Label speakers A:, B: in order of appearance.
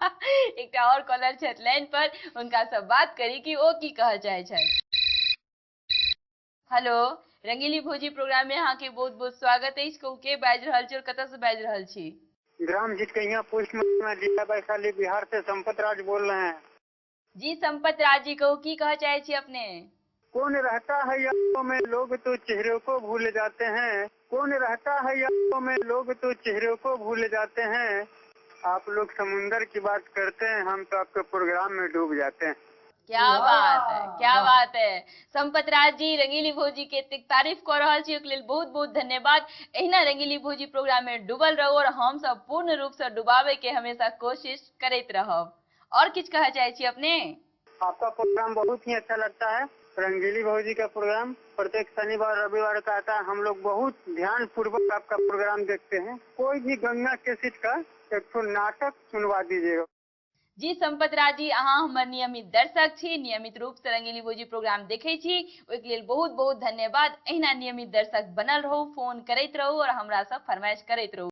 A: एकटा आओर कॉलर छथि लाइन पर, हुनका से बात करी कि ओ की कहऽ चाहै छथि। हेलो, रंगीली भौजी प्रोग्राम में अहाँके बहुत बहुत स्वागत अछि। कहू, के बाजि रहल छी और कतऽ से बाजि रहल छी?
B: ग्राम झिटकहिया, पोस्ट जिला वैशाली, बिहार से संपत राज बोल रहे हैं।
A: जी संपत राज जी, कहू की कहऽ चाहै छी अपने?
B: कौन रहता है यादों में, लोग तो चेहरे को भूल जाते हैं। कौन रहता है यादों में, लोग तो चेहरे को भूल जाते हैं। आप लोग समुंदर की बात करते हैं, हम तो आपके प्रोग्राम में डूब जाते हैं।
A: क्या बात है, क्या बात है। संपत राज जी, रंगीली भौजी के एतेक तारीफ कऽ रहल छी, ओहिके लेल बहुत बहुत धन्यवाद। एहिना रंगीली भौजी प्रोग्राम में डूबल रहू और हम सब पूर्ण रूप से डुबावे के हमेशा कोशिश करैत रहब। और किछु कहऽ चाहै छी अपने?
B: आपका प्रोग्राम बहुत ही अच्छा लगता है। रंगीली भौजी का प्रोग्राम प्रत्येक शनिवार रविवार का आता है। हम लोग बहुत ध्यान पूर्वक आपका प्रोग्राम देखते हैं। कोई भी गंगा कैसेट का एक ठो नाटक सुनवा दीजिएगा।
A: जी संपत राज जी, अहाँ हमर नियमित दर्शक छी, नियमित रूप से रंगीली भौजी प्रोग्राम देखै छी, ओहिके लेल बहुत बहुत धन्यवाद। एहिना नियमित दर्शक बनल रहू, फोन करैत रहू और हमरा सब फरमाइश करैत रहू।